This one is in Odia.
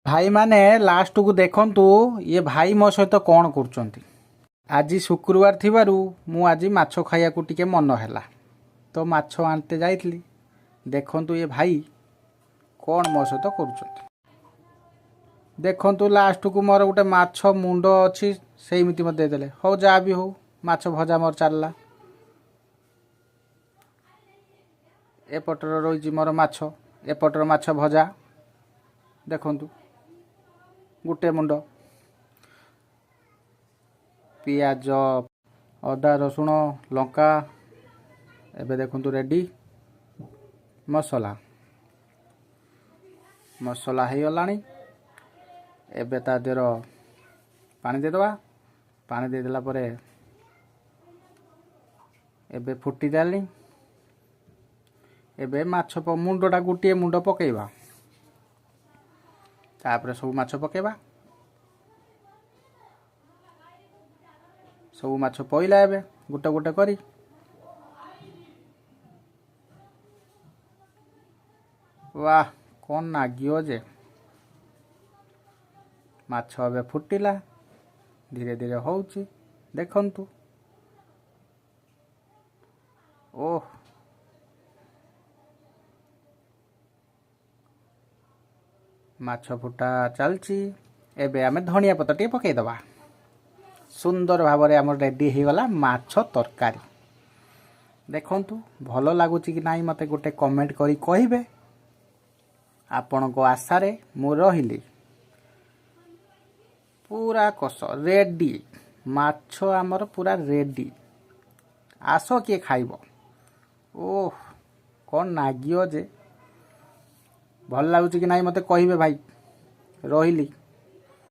ଭାଇମାନେ, ଲାଷ୍ଟକୁ ଦେଖନ୍ତୁ, ଇଏ ଭାଇ ମୋ ସହିତ କ'ଣ କରୁଛନ୍ତି। ଆଜି ଶୁକ୍ରବାର ଥିବାରୁ ମୁଁ ଆଜି ମାଛ ଖାଇବାକୁ ଟିକେ ମନ ହେଲା ତ ମାଛ ଆଣିତେ ଯାଇଥିଲି। ଦେଖନ୍ତୁ, ଏ ଭାଇ କ'ଣ ମୋ ସହିତ କରୁଛନ୍ତି। ଦେଖନ୍ତୁ, ଲାଷ୍ଟକୁ ମୋର ଗୋଟେ ମାଛ ମୁଣ୍ଡ ଅଛି, ସେଇମିତି ମୋତେ ଦେଇଦେଲେ। ହଉ, ଯାହା ବି ହଉ, ମାଛ ଭଜା ମୋର ଚାଲିଲା। ଏପଟର ରହିଛି ମୋର ମାଛ, ଏପଟର ମାଛ ଭଜା। ଦେଖନ୍ତୁ, ଗୋଟେ ମୁଣ୍ଡ, ପିଆଜ, ଅଦା, ରସୁଣ, ଲଙ୍କା। ଏବେ ଦେଖନ୍ତୁ, ରେଡ଼ି ମସଲା। ମସଲା ହେଇଗଲାଣି। ଏବେ ତା ଦେହର ପାଣି ଦେଇଦେବା। ପାଣି ଦେଇଦେଲା ପରେ ଏବେ ଫୁଟିଦେଲି। ଏବେ ମାଛ ମୁଣ୍ଡଟା, ଗୋଟିଏ ମୁଣ୍ଡ ପକାଇବା, ତାପରେ ସବୁ ମାଛ ପକାଇବା। ସବୁ ମାଛ ପଇଲା ଏବେ ଗୋଟେ ଗୋଟେ କରି। ବାଃ, କ'ଣ ନାଗିବ ଯେ! ମାଛ ଏବେ ଫୁଟିଲା, ଧୀରେ ଧୀରେ ହେଉଛି, ଦେଖନ୍ତୁ। ଓହ, ମାଛ ଫୁଟା ଚାଲିଛି। ଏବେ ଆମେ ଧନିଆ ପତ୍ର ଟିକେ ପକାଇଦେବା। ସୁନ୍ଦର ଭାବରେ ଆମର ରେଡ଼ି ହେଇଗଲା ମାଛ ତରକାରୀ। ଦେଖନ୍ତୁ, ଭଲ ଲାଗୁଛି କି ନାହିଁ ମୋତେ ଗୋଟେ କମେଣ୍ଟ କରି କହିବେ। ଆପଣଙ୍କ ଆଶାରେ ମୁଁ ରହିଲି। ପୁରା କଷ ରେଡ଼ି, ମାଛ ଆମର ପୁରା ରେଡ଼ି। ଆସ କିଏ ଖାଇବ। ଓହ, କ'ଣ ନାଗିବ ଯେ! ଭଲ ଲାଗୁଛି କି ନାହିଁ ମୋତେ କହିବେ ଭାଇ। ରହିଲି।